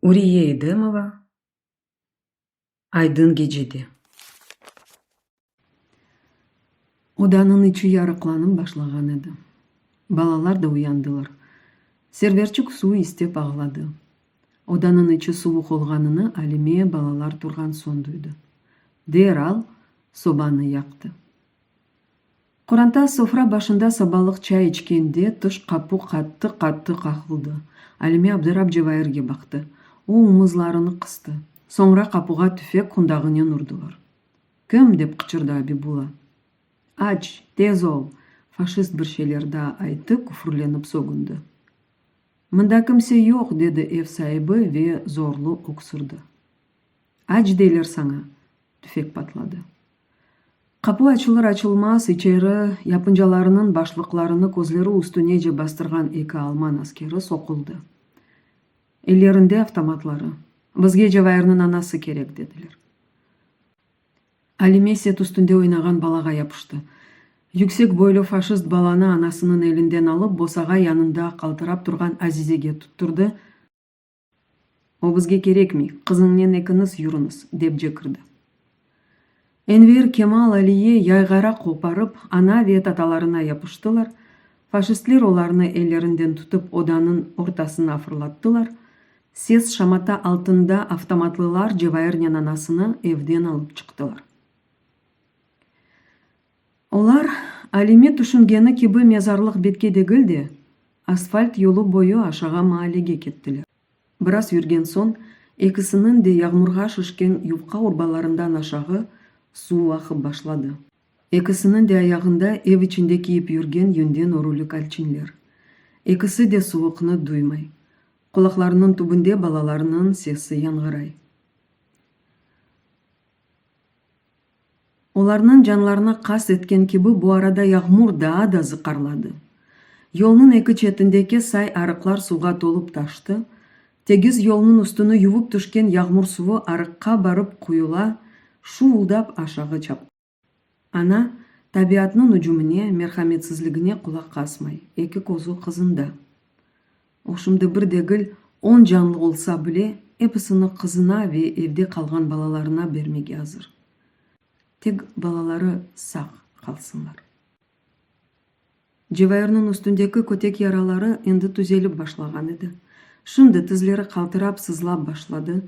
Uriye Edemova Aydın gecede. Odanıñ içi yarıqlanıp başlağan edi. Balalar da uyandılar. Serverçik suv istep ağladı. Odanıñ içi suvuq olğanını Alime balalar turğan soñ duydı. Deral sobanı yaqtı. Qoranta sofra başında sabalıq çay içkende tış qapu qattı-qattı qaqıldı. Alime abdırap Cevairge baqtı. O omuzlarını qıstı. Soñra qapuğa tüfek qundağınen urdılar. Kim? dep qıçırdı Abibulla. Aç, tez ol! Faşist bir şeyler daa ayttı, küfürlenip sögündi. Mında kimse yoq, dedi ev saibi ve zorlu öksürdi. Aç deyler saña! Tüfek patladı. Qapu açılır-açılmaz içeri yapıncalarınıñ başlıqlarını közleri üstünece bastırğan eki alman askeri soquldı. Ellerinde avtomatları. Bizge Cevairniñ anası kerek, dediler. Alime set üstünde oynağan balağa yapıştı. Yüksek boylu faşist balanı anasınıñ elinden alıp, bosağa yanında qaltırap turğan Azizege tutturdı, O bizge kerekmey, qızıñnen ekiñiz yürüñiz, dep cekirdi. Enver, Kemal, Aliye yayğara qoparıp, ana ve tatalarına yapıştılar, faşistler olarnı ellerinden tutıp odanıñ ortasına fırlattılar, ses-şamata altında avtomatlılar Cevairnen anasını evden alıp çıqtılar. Olar, Alime tüşüngeni kibi mezarlıq betke degil de, asfalt yolu boyu aşağı maalege kettiler. Biraz yürgen soñ, ekisiniñ de yağmurğa şişken yufqa urbalarından aşağı suv aqıp başladı. Ekisiniñ de ayağında ev içinde kiyip yürgen yünden örüli kalçinler. Ekisi de suvuqnı duymay. Qulaqlarınıñ tübünde balalarınıñ sesi yañğıray. Olarnıñ canlarına qast etken kibi bu arada yağmur daa da zıqarladı. Yolnıñ eki çetindeki say arıqlar suvğa tolıp taştı, tegiz yolnıñ üstüni yuvıp tüşken yağmur suvı arıqqa barıp quyula, şuvuldap aşağı çapqalay. Ana, tabiatnıñ ücümine, merhametsizligine qulaq asmay, eki közü qızında. O şimdi bir degil, on canlı olsa bile, episini qızına ve evde qalğan balalarına bermege azır. Tek balaları sağ qalsınlar. Cevairniñ üstündeki kötek yaraları endi tüzelip başlağan edi. Şimdi tizleri qaltırap sızlap başladı.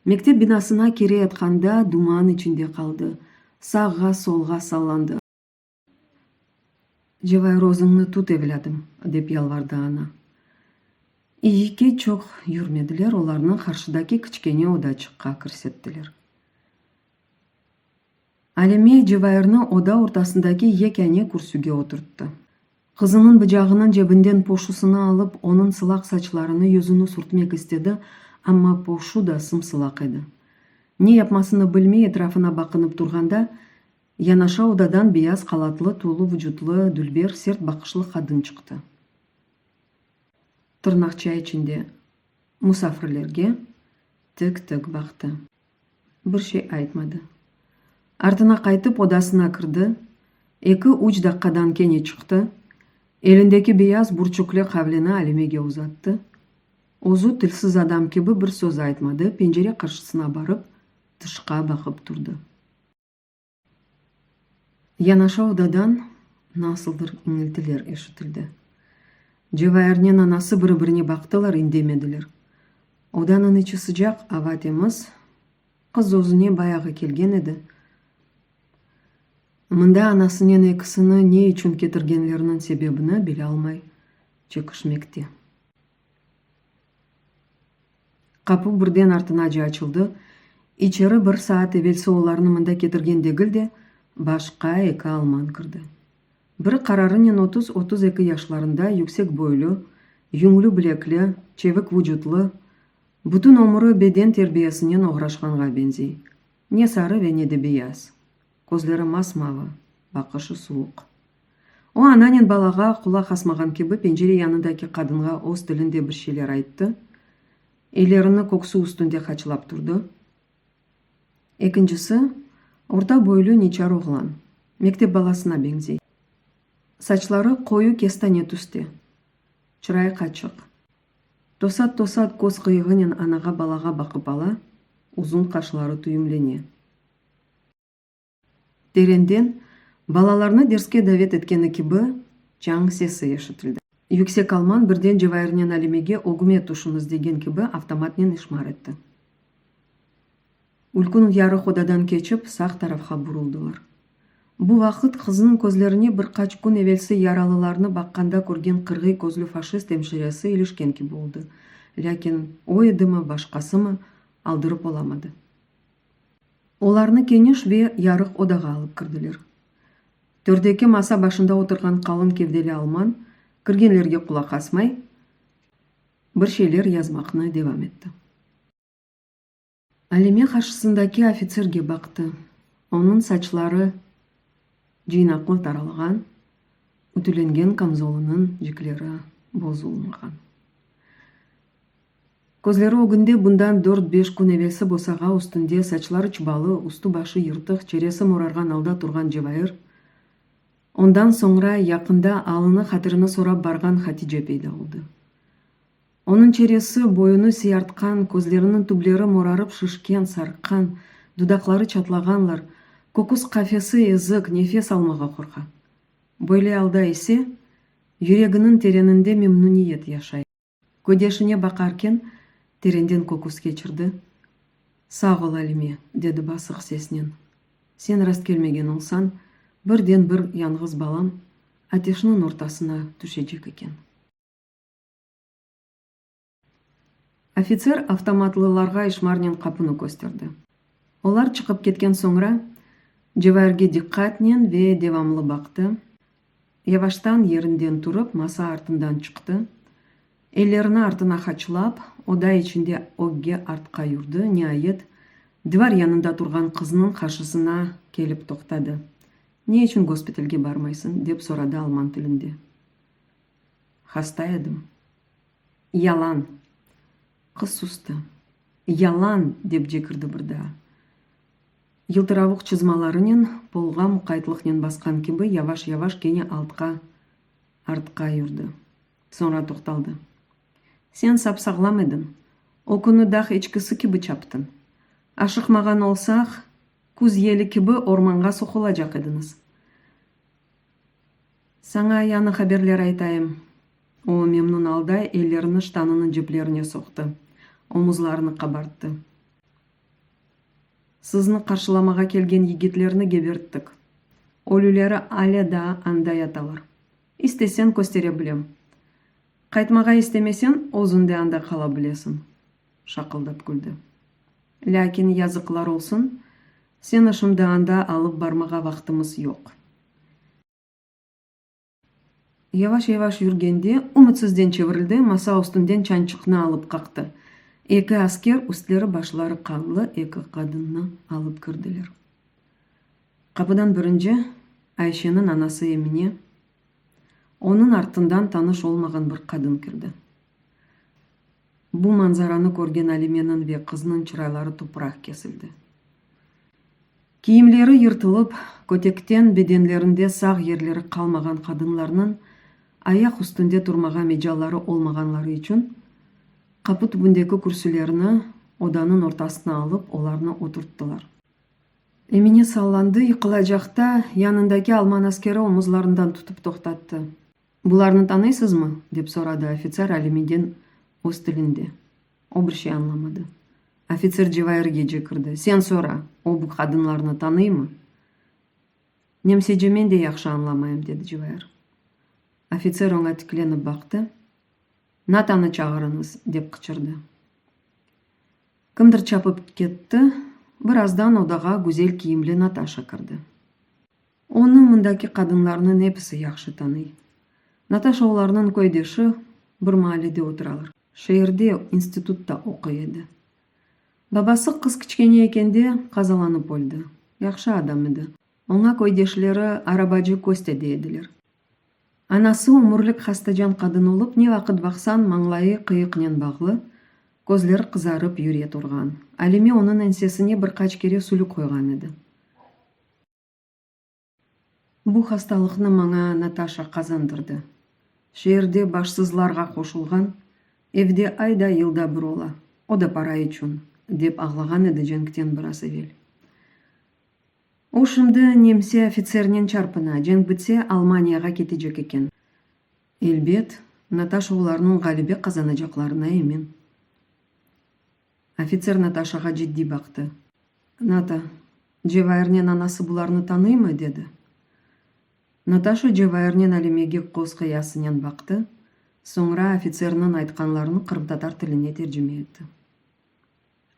Mektep binasına kireyatqanda duman içinde qaldı, sağğa-solğa sallandı. Cevair, özüñni tut, evlâdım, dep yalvardı ana. İyi ki, çoq yürmediler, olarnı qarşıdaki kiçkene odaçıqqa kirsettiler. Alime Cevairni oda ortasındaki yekâne kürsüge oturttı. Qızınıñ bıcağınıñ cebinden poşusını alıp, onıñ sılaq saçlarını, yüzüni sürtmek istedi, amma poşu da sım-sılaq edi. Ne yapmasını bilmey etrafına baqınıp turğanda, Yanaşa odadan beyaz qalatlı, tolu vucutlı, dülber, sert baqışlı qadın çıqtı. Tırnaqça içinde musafirlerge tik-tik baqtı. Bir şey aytmadı. Artına qaytıp odasına kirdi, eki-üç daqqadan kene çıqtı, elindeki beyaz burçuklı qavleni Alimege uzattı. Özü tilsiz adam kibi bir söz aytmadı, pencere qarşısına barıp, tışqa baqıp turdı. Yanaşa odadan nasıldır iñiltiler eşitildi. Cevairnen anası biri-birine baqtılar, indemediler. Odanıñ içi sıcaq, ava temiz. Qız özüne bayağı kelgen edi. Mında anasınen ekisini ne içün ketirgenleriniñ sebebini bilalmay çekişmekte. Qapu birden artınaca açıldı, içeri bir saat evelsi olarnı mında ketirgen degil de, başqa eki alman kirdi. Biri qararınen 30-32 yaşlarında, yüksek boylu, yüñlü bilekli, çevik vucutlı, bütün ömüri beden terbiyesinen oğraşqanğa beñzey, ne sarı ve ne de beyaz, közleri mas-mavı, baqışı suvuq. O, ananen balağa qulaq asmağan kibi, pencere yanındaki qadınğa öz tilinde bir şeyler ayttı, ellerini köksü üstünde haçlap turdı. Ekincisi, orta boylu niçar oğlan, mektep balasına beñzey. Saçları qoyu kestane tüste, çırayı qaçıq. Tosat-tosat köz qıyığınen anağa-balağa baqıp ala, uzun qaşları tüyümlene. Terenden, balalarnı derske davet etkeni kibi, çañ sesi eşitildi. Yüksek alman birden Cevairnen Alimege ögüme tüşüñiz degen kibi avtomatnen işmar etti. Ülkün yarıq odadan keçip, sağ tarafqa buruldılar. Bu vaqıt qıznıñ közlerine bir qaç kün evelsi yaralılarnı baqqanda körgen qırğıy közlü faşist emşiresi ilişken kibi oldı. Lâkin o edimi, başqasımı, aldırıp olamadı. Olarnı keniş ve yarıq odağa alıp kirdiler. Tördeki masa başında oturğan qalın kevdeli alman, kirgenlerge qulaq asmay, bir şeyler yazmaqnı devam etti. Alime qarşısındaki ofitserge baqtı. Onıñ saçları cıynaqlı taralğan, ütülengen kamzolınıñ cikleri bozulmağan. Közleri ögünde bundan dört-beş kün evelsi bosağa üstünde saçları çıbalı, üstü-başı yırtıq, çeresi morarğan alda turğan Cevair, ondan soñra yaqında alını-hatirini sorap barğan Hatice peyda oldı. Onıñ çeresi boyunı siyartqan, közleriniñ tübleri morarıp şişken, sarqqan, dudaqları çatlağanlar, köküs qafesi ezik, nefes almağa qorqa. Böyle alda ise, yüreginiñ tereninde memnüniyet yaşay. Ködeşine baqarken, terenden köküs keçirdi. Sağ ol, Alime, dedi basıq sesnen. Sen rastkelmegen olsañ, birden-bir yañğız balam ateşniñ ortasına tüşecek eken. Ofitser avtomatlılarğa işmarnen qapunı kösterdi. Olar çıqıp ketken soñra, Cevairge diqqatnen ve devamlı baqtı, yavaştan yerinden turıp, masa artından çıqtı, ellerini artına haçlap, oda içinde ögge-artqa yurdi, niayet, divar yanında turğan qıznıñ qarşısına kelip toqtadı. Ne içün gospitalge barmaysıñ? dep soradı alman tilinde. Hasta edim. Yalan! Qız sustı. Yalan! dep cekirdi bir daa. Yıltıravuq çızmalarınen polğa muqaytlıqnen basqan kibi yavaş-yavaş kene altqa, artqa yurdi. Soñra toqtaldı. Sen sap-sağlam ediñ. O künü dağ eçkisi kibi çaptıñ. Aşıqmağan olsaq, küz yeli kibi ormanğa soqulacaq ediñiz. Saña yañı haberler aytayım. O, memnün alda ellerini ştanınıñ ceplerine soqtı, omuzlarını qabarttı. Sizni qarşılamağa kelgen yigitlerni geberttik. Ölüleri ale daa anda yatalar. İsteseñ, köstere bilem. Qaytmağa istemeseñ, özüñ de anda qala bilesiñ, şaqıldap küldi. Lâkin, yazıqlar olsun, seni şimdi anda alıp barmağa vaqtımız yoq. Yavaş-yavaş yürgende, ümütsizden çevirildi, masa üstünden çançıqnı alıp qaqtı. Eki asker üstleri-başları qanlı eki qadınnı alıp kirdiler. Qapıdan birinci Ayşeniñ anası Emine, onıñ artından tanış olmağan bir qadın kirdi. Bu manzaranı körgen Alimeniñ ve qıznıñ çırayları topraq kesildi. Kiyimleri yırtılıp, kötekten bedenlerinde sağ yerleri qalmağan qadınlarnıñ ayaq üstünde turmağa mecalları olmağanları içün, qapu tübündeki kürsülerni odanıñ ortasına alıp, olarnı oturttılar. Emine sallandı, yıqılacaqta, yanındaki alman askeri omuzlarından tutıp toqtattı. Bularnı tanıysızmı? dep soradı ofitser Alimeden öz tilinde. O bir şey añlamadı. Ofitser Cevairge cekirdi, Sen sora, o bu qadınlarnı tanıymı? Nemsece men de yahşı añlamayım, dedi Cevair. Ofitser oña tiklenip baqtı. Natanı çağırıñız, dep qıçırdı. Kimdir çapıp ketti, birazdan odağa güzel kiyimli Nataşa kirdi. Onı mındaki qadınlarnıñ episi yahşı tanıy. Nataşa olarnıñ köydeşi, bir maallede oturalar. Şeerde institutta oquy edi. Babası qız kiçkene ekende qazalanıp öldi. Yahşı adam edi. Oña köydeşleri Arabacı Kostâ dey ediler. Anası ömürlik hastacan qadın olıp, ne vaqıt baqsañ, mañlayı qıyıqnen bağlı, közleri qızarıp yüre turğan. Alime onıñ ensesine bir qaç kere sülük qoyğan edi. Bu hastalıqnı maña Nataşa qazandırdı. Şeerde başsızlarğa qoşulğan. Evde ayda-yılda bir ola, o da para içün, dep ağlağan edi cenkten biraz evel. O şimdi nemse ofitsernen çarpına, cenk bitse, Almaniyağa ketecek eken. Elbet, Nataşa olarnıñ ğalebe qazanacaqlarına emin. Ofitser Nataşağa ciddiy baqtı. Nata, Cevairnen anası bularnı tanıymı? dedi. Nataşa Cevairnen Alimege köz qıyasınen baqtı, soñra ofitserniñ aytqanlarını qırımtatar tiline tercime etti.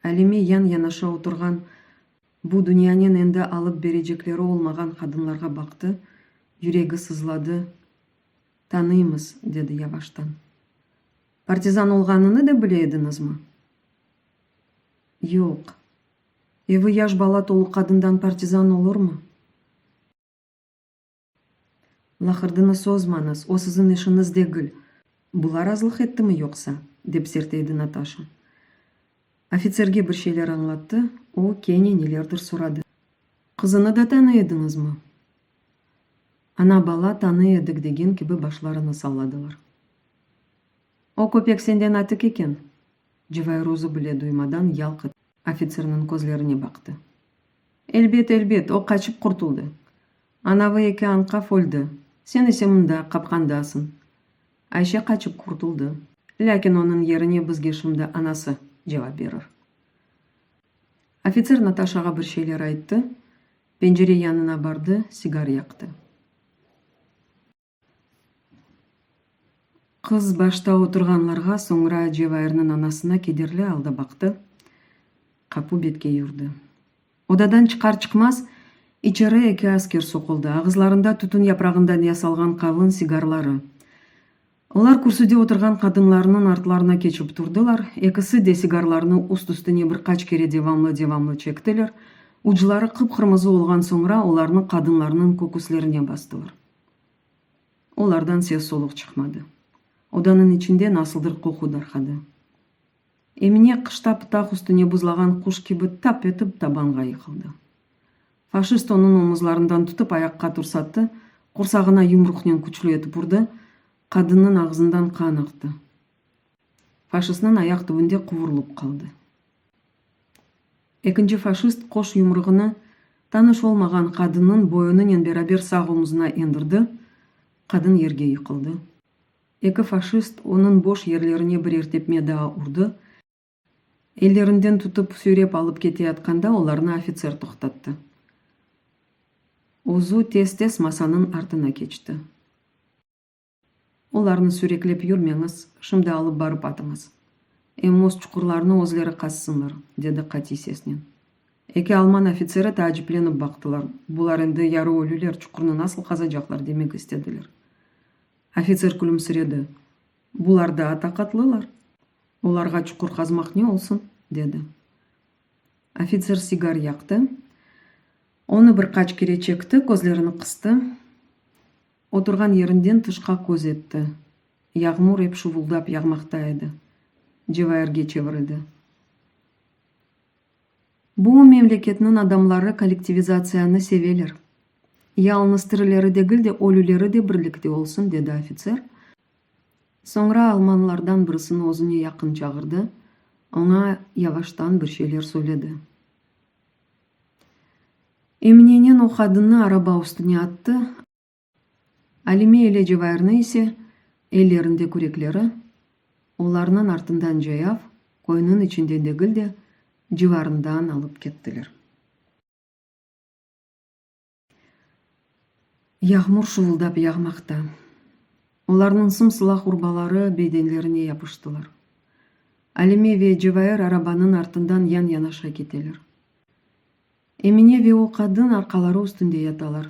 Alime yan-yanaşa oturğan, bu dünyanen endi alıp berecekleri olmağan qadınlarğa baqtı, yüregi sızladı, Tanıymız, dedi yavaştan. Partizan olğanını da bile ediñizmi? Yoq. Evi yaş bala tolu qadından partizan olurmı? Laqırdını sozmañız, o siziñ işiñiz degil. Bular azlıq ettimi yoqsa? dep serteydi Nataşa. Ofitserge bir şeyler añlattı, o, kene nelerdir soradı. Qızını da tanıy ediñizmi? Ana-bala tanıy edik degen kibi başlarını salladılar. O köpek senden atik eken! Cevair özü bile duymadan yalq etip ofitserniñ közlerine baqtı. Elbet, elbet, o qaçıp qurtuldı. Anavı eki añqav öldi. Sen ise mında, qapqandasıñ. Ayşe qaçıp qurtuldı. Lâkin onıñ yerine bizge şimdi anası cevap berir. Ofitser Nataşağa bir şeyler ayttı, pencere yanına bardı, sigar yaqtı. Qız başta oturğanlarğa, soñra Cevairniñ anasına kederli alda baqtı, qapu betke yurdi. Odadan çıqar-çıqmaz, içeri eki asker soquldı, ağızlarında tütün yaprağından yasalğan qalın sigarları. Olar kürsüde oturğan qadınlarnıñ artlarına keçip turdılar, ekisi de sigarlarnı üst-üstüne bir qaç kere devamlı-devamlı çektiler, ucları qıp-qırmızı olğan soñra olarnı qadınlarnıñ köküslerine bastılar. Olardan ses-soluq çıqmadı. Odanıñ içinde nasıldır qoqu darqadı. Emine qışta pıtaq üstüne buzlağan quş kibi tap etip tabanğa yıqıldı. Faşist onıñ omuzlarından tutıp ayaqqa tursattı, qursağına yumruqnen küçlü etip urdı, qadınnıñ ağzından qan aqtı. Faşistniñ ayaq tübünde quvurılıp qaldı. Ekinci faşist qoş yumruğını tanış olmağan qadınnıñ boyunınen beraber sağ omuzına endirdi, qadın yerge yıqıldı. Eki faşist onıñ boş yerlerine birer tepme daa urdı. Ellerinden tutıp süyrep alıp keteyatqanda olarnı ofitser toqtattı. Özü tez-tez masanıñ artına keçti. Olarnı süreklep yürmeñiz, şimdi alıp barıp atıñız. Em öz çuqurlarını özleri qazsınlar, dedi qatiy sesnen. Eki alman ofitseri taaciplenip baqtılar, bular endi yarı ölüler, çuqurnı nasıl qazacaqlar demek istediler. Ofitser külümsiredi, Bular daa taqatlılar. Olarğa çuqur qazmaq ne olsun? dedi. Ofitser sigar yaqtı. Onı bir qaç kere çekti, közlerini qıstı. Oturğan yerinden tışqa köz etti. Yağmur ep şuvuldap yağmaqta edi. Cevairge çevirildi. Bu memleketniñ adamları kollektivizatsiyanı seveler. Yalıñız tirileri degil de, ölüleri de birlikte olsun, dedi ofitser. Soñra almanlardan birisini özüne yaqın çağırdı, oña yavaştan bir şeyler söyledi. Eminenen o qadınnı araba üstüne attı, Alime ile Cevairni ise, ellerinde kürekleri, olarnıñ artından cayav, köyniñ içinden degil de, civarından alıp kettiler. Yağmur şuvuldap yağmaqta. Olarnıñ sım-sılaq urbaları bedenlerine yapıştılar. Alime ve Cevair arabanıñ artından yan-yanaşa keteler. Emine ve o qadın arqaları üstünde yatalar.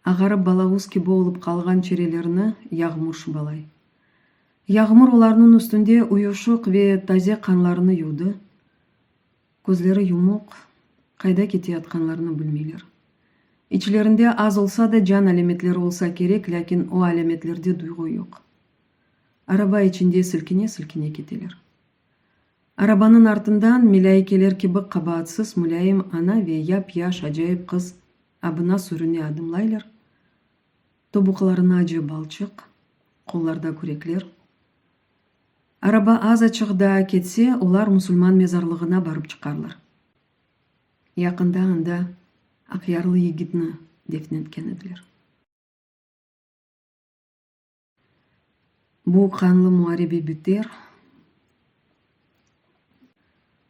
Ağarıp balavuz kibi olıp qalğan çerelerini yağmur şubalay. Yağmur olarnıñ üstünde uyuşıq ve taze qanlarını yuvdı. Közleri yumuq, qayda keteyatqanlarını bilmeyler. İçlerinde az olsa da can alâmetleri olsa kerek, lâkin o alâmetlerde duyğu yoq. Araba içinde silkine-silkine keteler. Arabanıñ artından melâikeler kibi qabaatsız mulâyim ana ve yap-yaş acayip qız abına-sürüne adımlaylar, tobuqlarına acı balçıq, qollarda kürekler. Araba azaçıq daa ketse, olar musulman mezarlığına barıp çıqarlar. Yaqında anda aqyarlı yigitni defn etken ediler. Bu qanlı muarebe biter,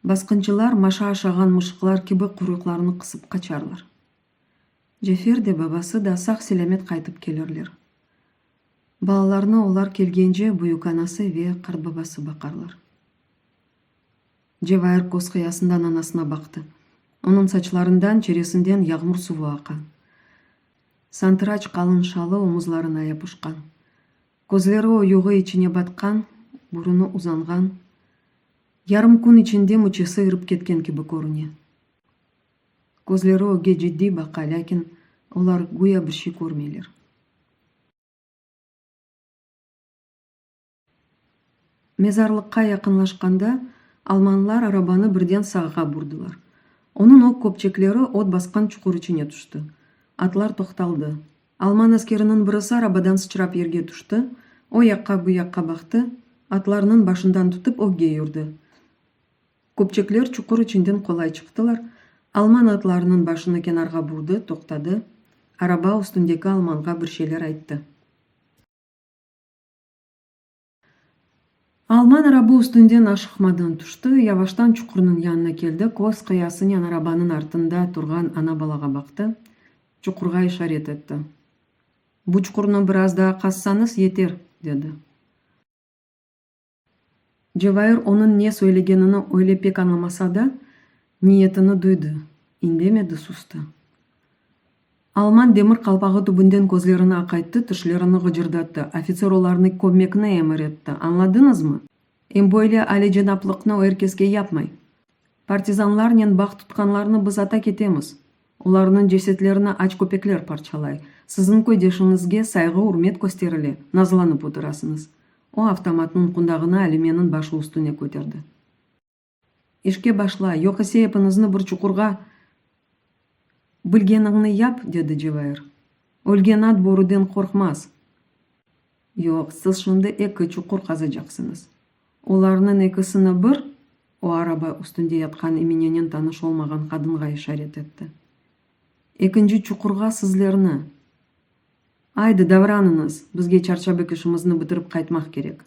basqıncılar maşa aşağan mışıqlar kibi quyruqlarını qısıp qaçarlar. Cafer de, babası da sağ-selâmet qaytıp kelirler. Balalarnı olar kelgence büyükanası ve qartbabası baqarlar. Cevair köz qıyasından anasına baqtı. Onıñ saçlarından, çeresinden yağmur suvu aqa. Santıraç qalın şalı omuzlarına yapışqan. Közleri oyuğı içine batqan, burunı uzanğan. Yarım kün içinde müçesi irip ketken kibi körüne. Közleri ögge ciddiy baqa, lâkin olar güya bir şey körmeyler. Mezarlıqqa yaqınlaşqanda, almanlar arabanı birden sağğa burdılar. Onıñ ög köpçekleri ot basqan çuqur içine tüşti. Atlar toqtaldı. Alman askeriniñ birisi arabadan sıçrap yerge tüşti, o yaqqa-bu yaqqa baqtı, atlarnıñ başından tutıp ögge yürdi. Köpçekler çuqur içinden qolay çıqtılar, alman atlarınıñ başını kenarğa burdı, toqtadı, araba üstündeki almanğa bir şeyler ayttı. Alman araba üstünden aşıqmadan tüşti, yavaştan çuqurnıñ yanına keldi, köz qıyasınen arabanıñ artında turğan ana-balağa baqtı, çuqurğa işaret etti. Bu çuqurnı biraz daa qazsañız, yeter, dedi. Cevair onıñ ne söylegenini öyle pek añlamasa da, niyetini duydı, indemedi, sustı. Alman demir qalpağı tübünden közlerini aqayttı, tişlerini ğıcırdattı, ofitser olarnı kömmekni emir etti, añladıñızmı? Em böyle alicenaplıqnı o er keske yapmay. Partizanlarnen bağ tutqanlarnı biz ata ketemiz. Olarnıñ cesetlerini aç köpekler parçalay. Siziñ köydeşiñizge sayğı-ürmet kösterile, nazlanıp oturasıñız. O avtomatnıñ qundağını Alimeniñ başı üstüne köterdi. İşke başla, yoq ise epiñizni bir çuqurğa Bilgeniñni yap, dedi Cevair. Ölgen at börüden qorqmaz. Yoq, siz şimdi eki çuqur qazacaqsıñız. Olarnıñ ekisini bir, o araba üstünde yatqan Eminenen tanış olmağan qadınğa işaret etti. Ekinci çuqurğa sizlerni. Aydı, davranıñız, bizge çarçabek işimizni bitirip qaytmaq kerek.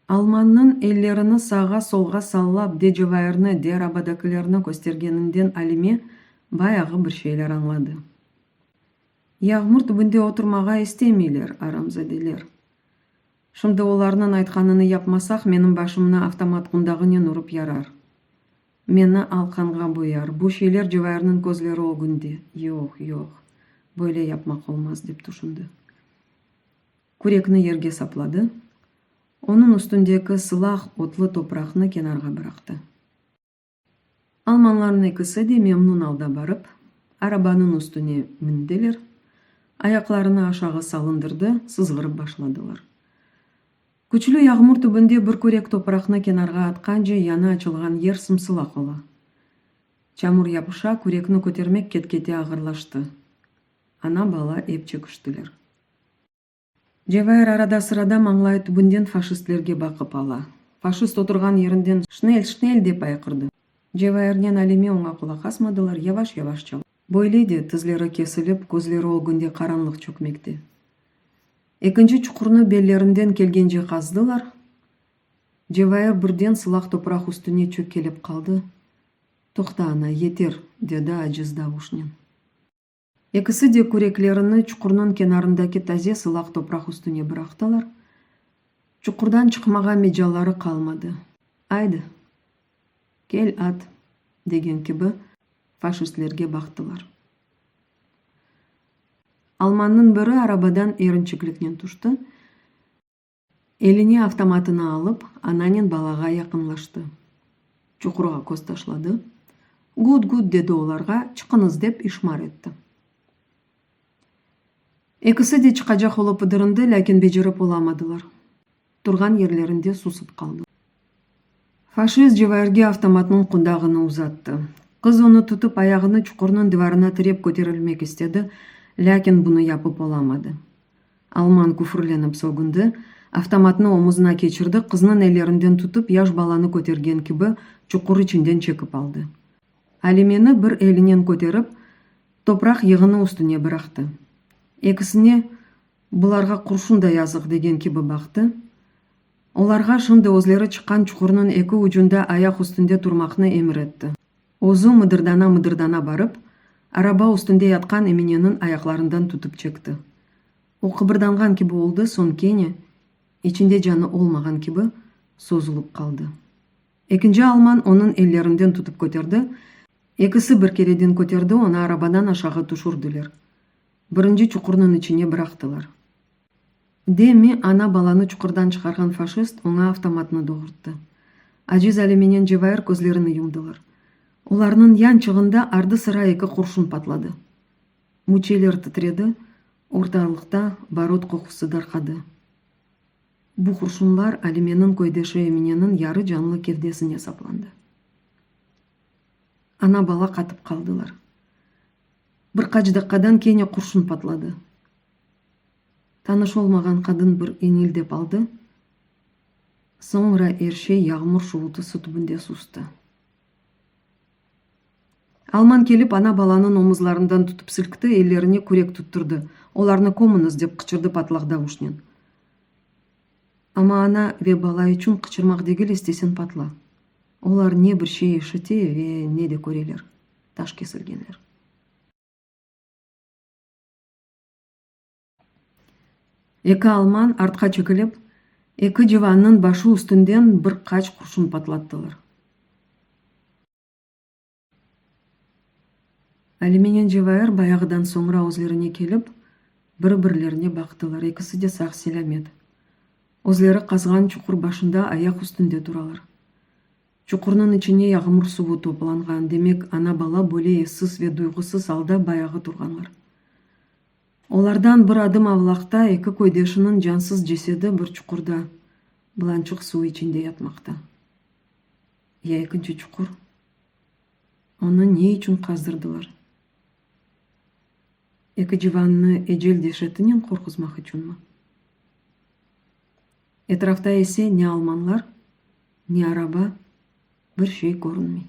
Almannıñ ellerini sağğa-solğa sallap de Cevairni, de arabadakilerni köstergeninden Alime bayağı bir şeyler añladı. Yağmur tübünde oturmağa istemeyler, aramzadeler. Şimdi olarnıñ aytqanını yapmasaq, menim başımnı avtomat qundağınen urıp yarar. Meni alqanğa boyar. Bu şeyler Cevairniñ közleri ögünde. Yoq, yoq, böyle yapmaq olmaz, dep tüşündi. Kürekni yerge sapladı, onıñ üstündeki sılaq otlı topraqnı kenarğa bıraqtı. Almanlarnıñ ekisi de memnun alda barıp, arabanıñ üstüne mindiler, ayaqlarını aşağı salındırdı, sızğırıp başladılar. Küçlü yağmur tübünde bir kürek topraqnı kenarğa atqance yañı açılğan yer sımsılaq ola. Çamur yapışa, kürekni kötermek ket-kete ağırlaştı. Ana-bala ep çekiştiler. Cevair arada-sırada mañlayı tübünden faşistlerge baqıp ala. Faşist oturğan yerinden Şnel, şnel! dep ayqırdı. Cevairnen Alime oña qulaq asmadılar, yavaş-yavaş çala. Böyle de tizleri kesilip, közleri ögünde qaranlıq çökmekte. Ekinci çuqurnı bellerinden kelgence qazdılar. Cevair birden sılaq topraq üstüne çökkelep qaldı. Toqta, ana, yeter, dedi aciz davuşnen. Ekisi de küreklerini çuqurnıñ kenarındaki taze sılaq topraq üstüne bıraqtılar. Çuqurdan çıqmağa mecalları qalmadı. Aydı, kel at, degen kibi, faşistlerge baqtılar. Almannıñ biri arabadan erinçikliknen tüşti. Eline avtomatını alıp, ananen balağa yaqınlaştı. Çuqurğa köz taşladı. Gut, gut, dedi olarğa, çıqıñız, dep işmar etti. Ekisi de çıqacaq olıp ıdırındı, lâkin becerip olamadılar. Turğan yerlerinde susıp qaldılar. Faşist Cevairge avtomatnıñ qundağını uzattı. Qız onı tutıp, ayağını çuqurnıñ divarına tirep köterilmek istedi, lâkin bunı yapıp olamadı. Alman küfürlenip sögündi. Avtomatnı omuzına keçirdi, qıznıñ ellerinden tutıp, yaş balanı kötergen kibi, çuqur içinden çekip aldı. Alimeni bir elinen köterip, topraq yığını üstüne bıraqtı. Ekisine, bularğa qurşun da yazıq degen kibi baqtı. Olarğa şimdi özleri çıqqan çuqurnıñ eki ucunda ayaq üstünde turmaqnı emir etti. Özü mıdırdana-mıdırdana barıp, araba üstünde yatqan Emineniñ ayaqlarından tutıp çekti. O qıbırdanğan kibi oldı, soñ kene, içinde canı olmağan kibi, sozulıp qaldı. Ekinci alman onıñ ellerinden tutıp köterdi, ekisi bir kereden köterdi, onı arabadan aşağı tüşürdiler. Birinci çuqurnıñ içine bıraqtılar. Demi ana balanı çuqurdan çıqarğan faşist oña avtomatnı doğurttı. Aciz Alimenen Cevair közlerini yumdılar. Olarnıñ yançığında ardı-sıra eki qurşun patladı. Müçeler titredi, ortalıqta barot qoqusı darqadı. Bu qurşunlar Alimeniñ köydeşi Emineniñ yarı canlı kevdesine saplandı. Ana-bala qatıp qaldılar. Bir qaç daqqadan kene qurşun patladı. Tanış olmağan qadın bir iñildep aldı, soñra er şey yağmur şuvultısı tübünde sustı. Alman kelip ana-balanıñ omuzlarından tutıp silkti, ellerine kürek tuttırdı. Olarnı kömüñiz! dep qıçırdı patlaq davuşnen. Amma ana ve bala içün qıçırmaq degil, istesen patla. Olar ne bir şey eşite ve ne de köreler. Taş kesilgenler. Eki alman artqa çekilip, eki civannıñ başı üstünden bir qaç qurşun patlattılar. Alimenen Cevair bayağıdan soñra özlerine kelip, biri-birlerine baqtılar, ekisi de sağ-selâmet. Özleri qazğan çuqur başında ayaq üstünde turalar. Çuqurnıñ içine yağmur suvu toplanğan, demek, ana-bala böyle essiz ve duyğusız alda bayağı turğanlar. Olardan bir adım avlaqta eki köydeşiniñ cansız cesedi bir çuqurda, bılançıq suv içinde yatmaqta. Ya ekinci çuqur? Onı ne içün qazdırdılar? Eki civannı ecel deşetinen qorquzmaq içünmi? Etrafta ise ne almanlar, ne araba, bir şey körünmey.